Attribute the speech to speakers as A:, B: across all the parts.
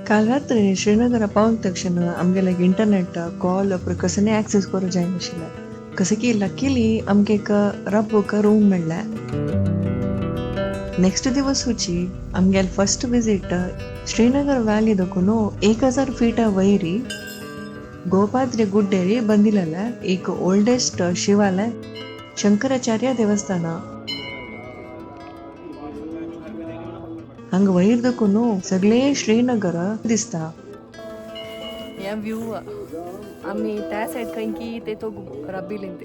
A: काल रात्री श्रीनगरा पावल तक्षण आमगेले इंटरनेट कॉल कसने ॲक्सेस करूं जायनाशिल्लें. कसे की लकीली आमकां एक रब्बूक रूम मेळ्ळें. नेक्स्ट दिवस आमगेले फर्स्ट विजिट श्रीनगर व्हॅली दखून 1000 फीटा वयरी गोपाद्री गुड्डेरी बंदिलेले एक ओल्डेस्ट शिवालय शंकराचार्य देवस्थान. हंग वयर दखून सगळे श्रीनगर दिसता.
B: या व्यू आम्ही त्या साइड खंय की ते तो रब्बिलिंते.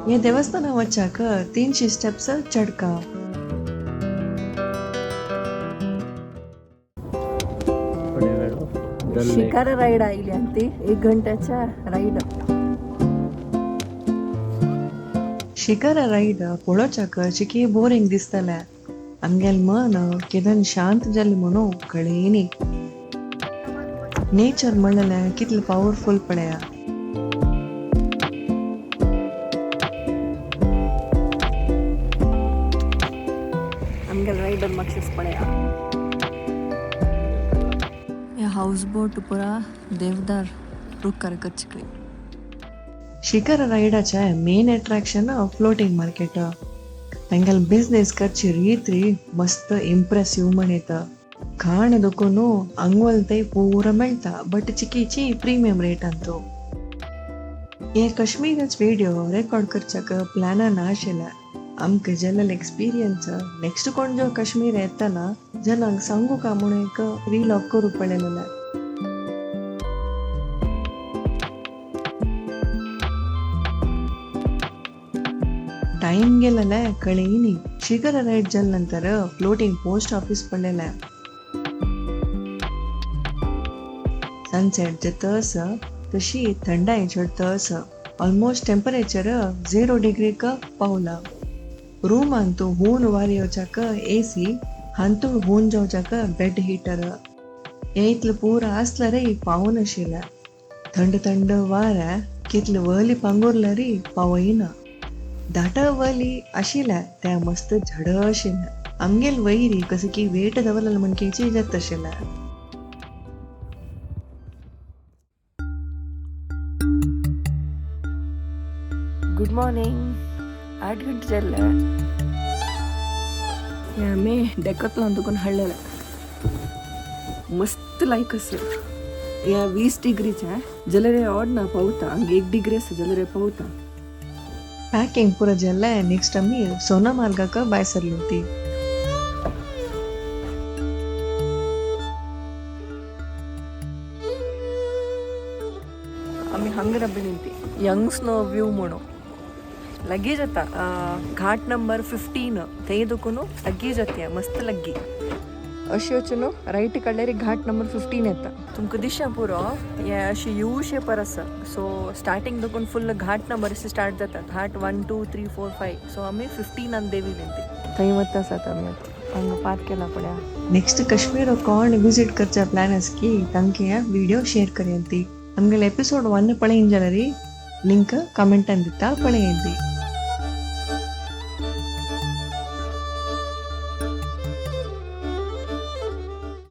A: हे देवस्थान वचाक 300 स्टेप्स चडका.
B: शिकारा राईड आयली आणि ती 1 घंट्याच्या राईड.
A: शिकारा राईड पळोवच्याक चिकी बोरिंग दिसतले. आमगेले मन केदन शांत जालें म्हणून कळ्ळें. नेचर म्हणलें कितलें पावरफुल पळया.
B: आमगेले रायडर मातशें पळया. हे हाऊस बोट पुरा देवदार रुखार करचे.
A: शिकारा रायडाचे मेन अट्रॅक्शन फ्लोटिंग मार्केट. तांगेले बिझनेस करची रीत री मस्त इम्प्रेसिव म्हणेत. खाण दखून अंगवलते पूरा मेळटा बट चिकीची प्रीमियम रेट अंतू. हे काश्मीराच विडियो रेकॉर्ड करच्याक प्लॅनान आशिल्लें. आमकां जाल्लेलो एक्सपिरियन्स नेक्स्ट कोण जो काश्मीर येतना जनांक सांगू का म्हणून एक व्लॉग करूंक पडलेलें. टाइम गेलेले कळ्ळें. शिखर राईड जाल नंतर फ्लोटिंग पोस्ट ऑफिस पडलेलें. सनसेट जातस तशी थंडाय चडतस. ऑलमोस्ट टेम्परेचर 0 डिग्रीक पावला. रूम अंतू हून वारी येवच्याक एसी, हांतूळ हून जावच्याक बेड हिटर. हे इतलें पूरा आसल्यारय पावनाशिल्लें. थंड थंड वारें कितले वली पांगुरल्यारय पावयना. दाट वली आशिल्लें तें मस्त झड आशिल्लें. आमगेले वयरी कसे की वेट दवरलेलें म्हणकेची जाता आशिल्लें.
B: Good morning. 8 गंटे जाल्ले. आमी डेकथ्लॉन दुकान हाडलेलें. मस्त लायक आसा. ह्या 20 डिग्रीचें जाल्यार ऑड ना पावता. हांगा 1 डिग्री आसा जाल्यार पावता.
A: पॅकिंग पुरा जाल्लें. नेक्स्ट आमी सोनामार्गाक भायर सरली ती.
B: आमी हांगा रब्बी ती यंग स्नो व्यू म्हणून लगेज जाता. घाट नंबर 15 थंय दुखून लगेज जाता मस्त लग्गी. अशें वचून रायट काडल्यार घाट नंबर 15 येता. तुमकां दिशा पुरो हे अशें you शेपार आसा. सो स्टार्टींग दुखून फुल्ल घाट नंबर अशें स्टार्ट जाता. घाट 1 2 3 4 5. सो आमी 15 देवी ती थंय वता आसात आमी आतां. हांगा पार्क केला पळया.
A: नेक्स्ट काश्मीर कोण विजिट करच्या प्लॅन आसा की तांकां हे विडियो शेअर करया ती. आमगेले एपिसोड 1 पळयन जाल्यार लिंक कमेंटान दिता पळयन ती.